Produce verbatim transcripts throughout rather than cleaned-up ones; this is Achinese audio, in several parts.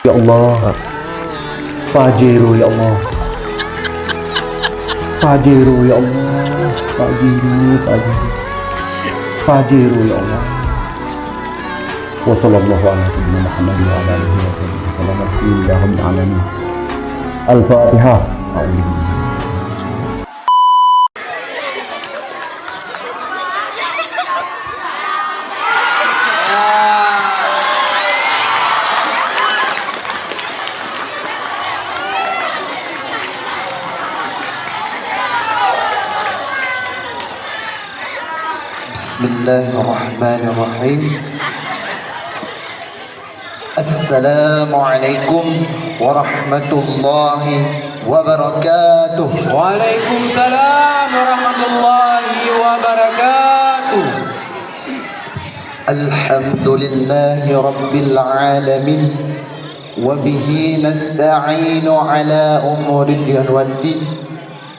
Ya Allah, Pajero ya Allah, Pajero ya Allah, Pajero, Pajero, Pajero ya Allah. Wa sallallahu ala sayyidina Muhammad wa ala alihi wa sahbihi wa sallam. Alhamdulillahirabbil alamin. Al-Fatihah. Bismillahirrahmanirrahim. Assalamualaikum warahmatullahi wabarakatuh. Waalaikumsalam warahmatullahi wabarakatuh. Alhamdulillahi rabbil alamin. Wa bihi nasta'inu ala umuri dunya waddin.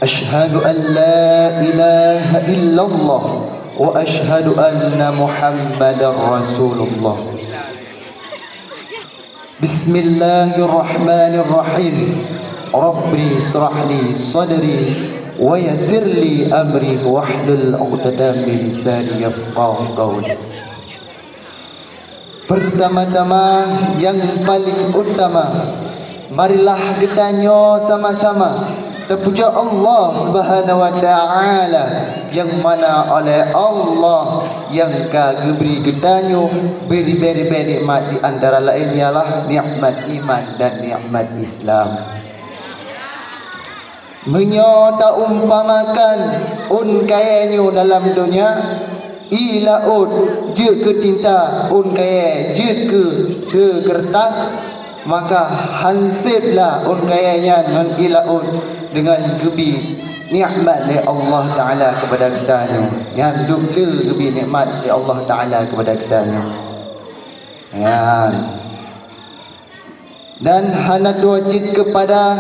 Asyhadu an la ilaha illallah wa asyhadu anna Muhammadar Rasulullah. Bismillahirrahmanirrahim. Rabbi israh li sadri wa yassir li amri wahlul 'uqdatam min lisani yafqahu qawli. Pertama-tama, nyang paling utama, marilah geutanyoe sama-sama teupujoe Allah Subhanahu wa Ta'ala, nyang mana oleh Allah nyang ka geubri geutanyoe beuribée-ribée nikmat, di antara laén ialah nikmat iman dan nikmat Islam. Meunyoe taumpamakan ôn kayée nyoe dalam donya, ié laôt jeuet keu tinta, ôn kayée jeuet keu seukeureutas, maka han sép lah ôn kayée nyan ngon ié laôt deungon geubi nikmat lé Allah Ta'ala keupada geutanyoe. Nyan dub le geubi nikmat lé Allah Ta'ala keupada geutanyoe. Nyan. Dan hana tuwoe cit keupada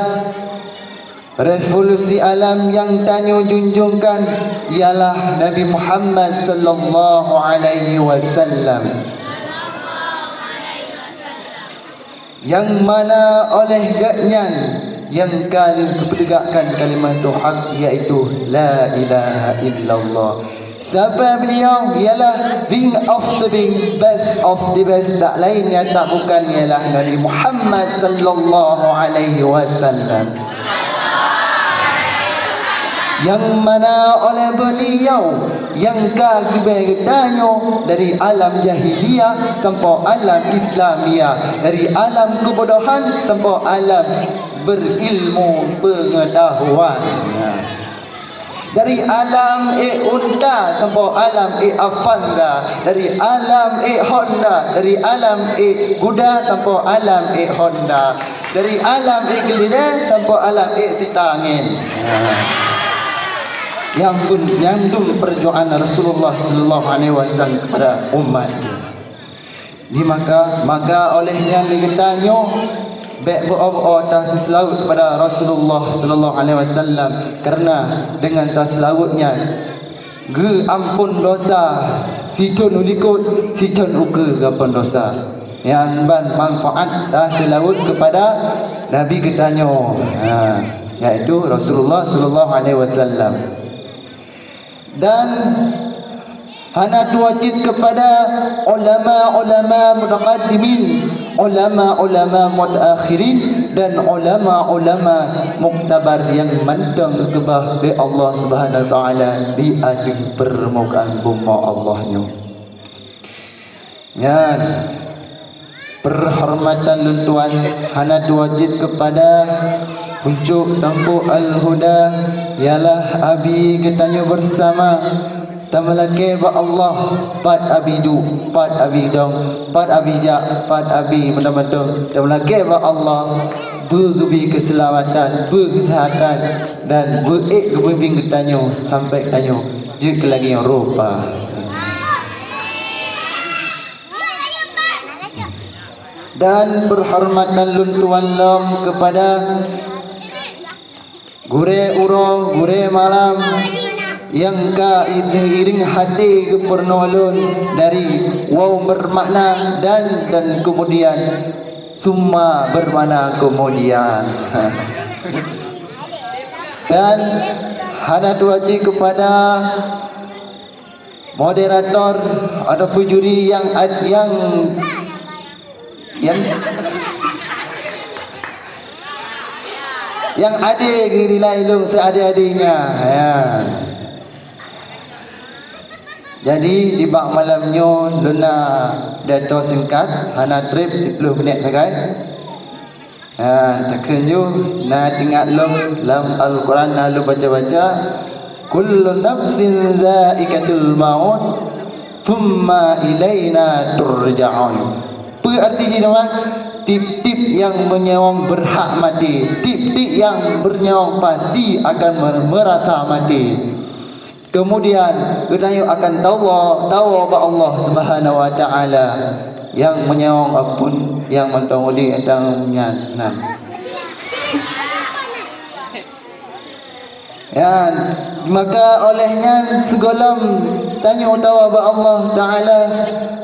revolusi alam nyang tanyoe junjungkan, ialah Nabi Muhammad sallallahu alaihi wasallam, nyang mana oleh geuhnyan nyang ka lheueh geupeuteuguhkan kalimatul haq, yaitu la ilaha illallah. Sabab beliau ialah being of the being, best of the best, tak lain nyata bukan ialah Nabi Muhammad sallallahu alaihi wasallam. Nyang mana oleh beliau nyang ka geubri geutanyoe dari alam jahiliyah sampoe alam Islamiyah, dari alam keubodohan sampoe alam berilmu pengetahuan. Dari alam ék unta sampoe alam ék Avanza, dari alam ék Honda, dari alam ék guda sampoe alam ék Honda, dari alam ék keudè sampoe alam ék sita angén. Ha. Nyang bun-, nyang dum peujuangan Rasulullah sallallahu alaihi wasallam keupada umat. Di maka, maka oleh nyan lé geutanyoe bék beu-o-beu-o taseulaweuet keupada Rasulullah sallallahu alaihi wasallam, kareuna deungon taseulaweuet nyan geuampon dosa sithon u likot, sithon ukeue geuampon dosa. Nyan ban manfaat taseulaweuet keupada Nabi geutanyoe, ha, yaitu Rasulullah sallallahu alaihi wasallam. Dan hana tuwoe cit keupada ulama-ulama mutaqaddimin, ulama-ulama mutaakhirin, dan ulama-ulama muktabar nyang mantong geukeubah lé Allah Subhanahu wa Taala di ateueh peurmukaan bumoe Allah nyoe. Nyan, peuhormatan lôn tuan hana tuwoe cit keupada pucôk Teungku Al-Huda, ialah abi geutanyoe beusama. Tameulakée bak Allah, pat abi duek, pat abi dong, pat abi jak, pat abi meuteumantong. Tameulakée bak Allah, beugeubri keuseulamatan, beukeuseuhatan, dan beuék geubimbéng geutanyoe sampai tanyoe jeuet keu lagée nyoe rupa. Dan peuhormatan lôn tuan lom keupada gurée uroe, gurée malam nyang ka iréng até geupurunoe lôn dari woe beumakna dan, dan keumudian Summa bermakna kemudian. Dan hana tuaci kepada moderator ataupun juri yang ad-, yang, yang, yang adil nilai lôn seadil-adilnya. Ya. Jadi, di bak malam nyoe lôn na pidato singkat, hana trép siplôh minèt sagai. Ha, takheun ju, na teuingat lôn lam Al-Quran na lôn baca-baca, "Kullu nafsin zaikatul maut, tsumma ilaina turja'un." Peue arti jih nyoe? Tiep-tiep nyang meunyoe berhak maté, tiep-tiep nyang meunyoe pasti akan mer-, merasa maté. Kemudian, geutanyoe akan tawoe, tawoe bak Allah Subhanahu wa Ta'ala nyang meunyoe amphon nyang mantong udép nyang nyan. Nyan, maka oleh nyan sigohlom tanyoe tawoe bak Allah Ta'ala,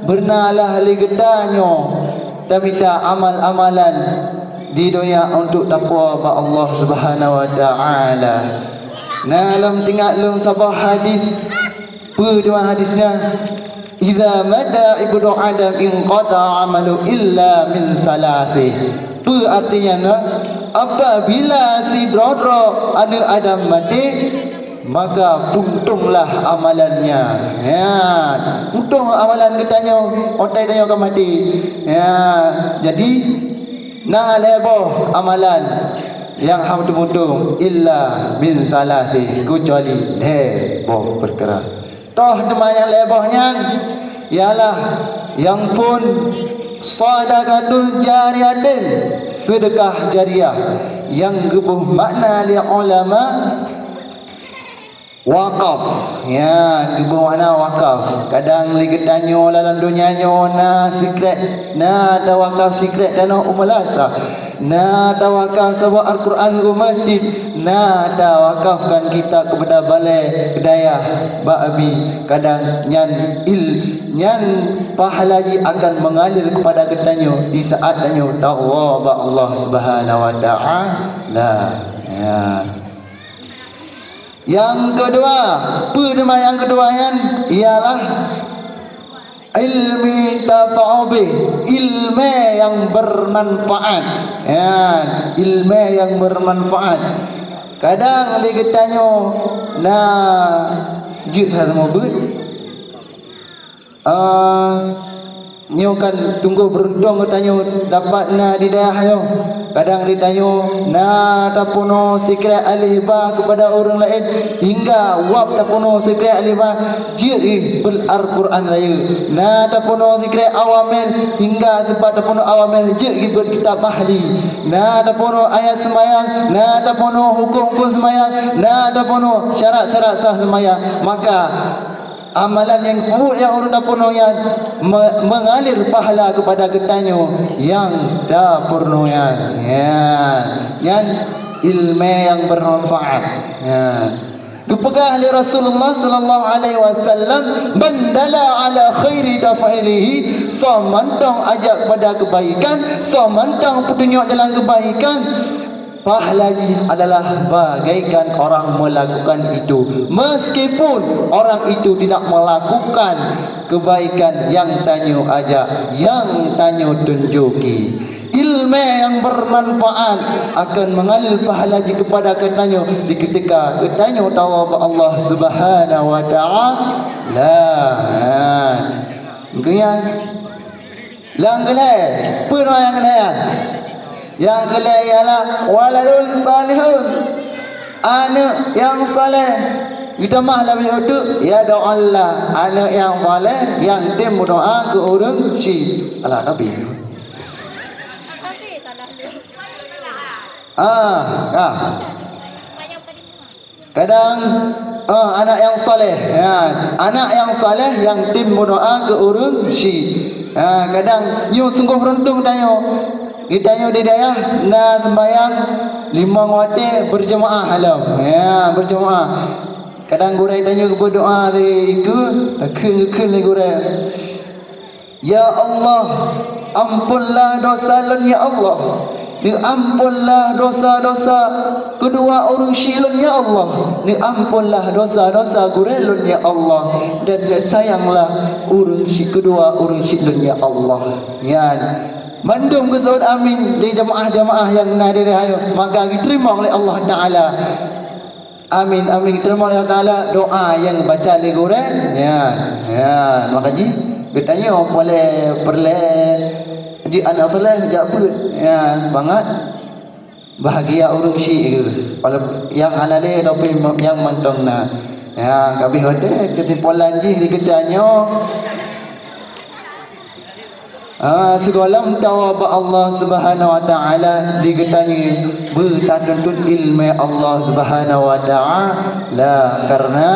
beureunalah lé geutanyoe tamita amal-amalan di donya untuk tapuwoe bak Allah Subhanahu wa Ta'ala. Na lom teuingat lôn saboh hadis. Peue teuma hadis nyan? "Idza mata ibnu Adam inqata amalu illa min salasih." Peue artinya nyan? Apabila sidroe-droe aneuëk Adam maté, maka puntonglah amalannya. Ya, puntong amalan geutanyoe, watée tanyoe ka maté. Ya, jadi, na lhée boh amalan nyang hana teupuntong, illa min salasih, keucuali lhée boh peukara. Toh teuma nyang lhée boh nyan, ialah nyang phon shadaqatun jariyatin, seudeukah jariah, nyang geuboh makna lé ulama, wakaf. Ya, geuboh makna wakaf. Kadang lé geutanyoe lam donya nyoe na sikrek, na tawakaf sikrek tanoh u meulasah, na tawakaf saboh Al-Quran u masjid, na tawakafkan kitab keupada balée dayah bak abi. Kadang nyan il-, nyan pahala jih akan meungalir keupada geutanyoe di saat tanyoe tawoe bak Allah Subhanahu wa Ta'ala. Ya. Nyang keudua, peue teuma nyang keudua nyan? Ialah ilmi tafa'u bih, ileumé nyang bermanfaat. Ya, ileumé nyang bermanfaat. Kadang lé geutanyoe na jeuet saboh buet. Ah, nyoe kan sunggoh beureuntông geutanyoe dapat na di dayah nyoe. Kadang geutanyoe na tapeurunoe sikrek alif ba keupada ureuëng laén, hingga wab tapeurunoe sikrek alif ba jeuet jih beuet Al-Quran Rayeuk. Na tapeurunoe sikrek awamil, hingga teumpat tapeurunoe awamil jeuet jih beuet kitab Ahli. Na tapeurunoe ayat seumayang, na tapeurunoe huköm-huköm seumayang, na tapeurunoe syarat-syarat sah seumayang. Maka amalan nyang peubuet nyang ureuëng tapeurunoe nyan me-, meungalir pahala keupada geutanyoe nyang tapeurunoe nyan. Ya, nyan ileumé nyang bermanfaat. Ya. Geupeugah lé Rasulullah sallallahu alaihi wasallam, "Man dalla ala khairi fafa'ilihi," soe mantong ajak pada keubaikan, soe mantong peutunyok jalan keubaikan, pahala jih adalah bagaikan orang melakukan itu, meskipun orang itu tidak melakukan kebaikan yang tanyoe ajak, yang tanyoe tunjuki. Ileumé nyang bermanfaat akan meungalir pahala jih keupada geutanyoe di keutika geutanyoe tawoe bak Allah Subhanahu wa Ta'ala. Mungkin nyan. Nyang keulhée, peue nyang keulhée nyan? Nyang keulhée ialah waladun salihun, aneuëk nyang saleh. Geutamah lagée uteuk, ya doa Allah, aneuëk nyang saleh nyang tem meudoa keu ureuëng syik. Alah, ka habéh. Ah, ah. Kadang, ah, anak nyang saleh, ya, anak nyang saleh nyang tem meudoa keu ureuëng syik. Ha, kadang nyoe sunggoh beureuntông tanyoe. Geutanyoe di dayah na seumbahyang limong watée berjamaah lom. Ya, berjamaah. Kadang gurée tanyoe geubeuet doa lé ikeue, takheun-kheun lé gurée. Ya Allah, Amponlah dosa lôn, ya Allah. Neuamponlah dosa-dosa keudua ureuëng syiek lôn, ya Allah. Neuamponlah dosa-dosa gurée lôn, ya Allah. Dan neusayanglah ureuëng syiek, keudua ureuëng syiek lôn, ya Allah. Nyan. Mandum geuseubut amin di jamaah-jamaah nyang na di rahayu, maka geuteurimong lé Allah Taala. Amin, amin. Teurimong lé Allah Taala doa nyang baca lé gurée. Ya, ya. Maka jih geutanyoe peureulée, peureulée jih aneuk saleh jak beuet. Ya, bangat. Bahagia ureuëng syiek geuh. Walau nyang hana lé, tapi nyang mantong na. Ya, kabeh watée keusimpulan jih di geutanyoe. Ah, sigohlom tawoe bak Allah Subhanahu wa Taala di geutanyoe, beu tatuntut ileumé Allah Subhanahu wa Taala, kareuna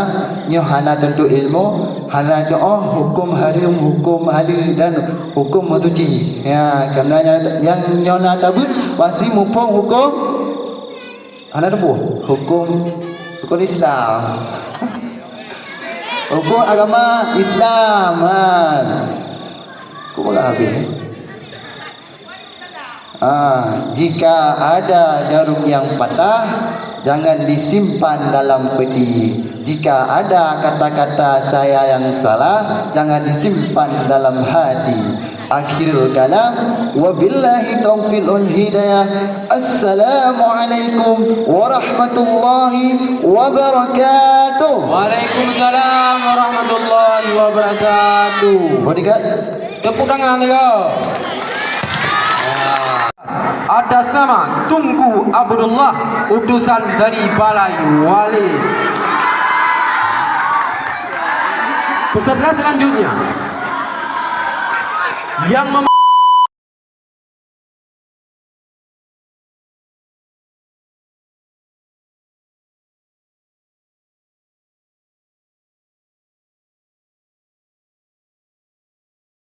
nyoe hana tuntut ilmu, hana tuoh huköm hareuem, huköm haleue dan huköm meusuci. Ya, kareuna nyang, nyang nyoe na tabeuet pasti muphom huköm Hana teupeu huköm, huköm Islam. Huköm agama Islam, ha. Kok malah habéh, eh? Ah, jika ada jarum yang patah, jangan disimpan dalam peti. Jika ada kata-kata saya yang salah, jangan disimpan dalam hati. Akhirul kalam, wabillahi taufiq wal hidayah. Assalamualaikum warahmatullahi wabarakatuh. Waalaikumsalam warahmatullahi wabarakatuh. Bodyguard. Tepuk tangan, ya. Atas nama Tunku Abdullah, utusan dari Balai Wali. Peserta selanjutnya yang mem-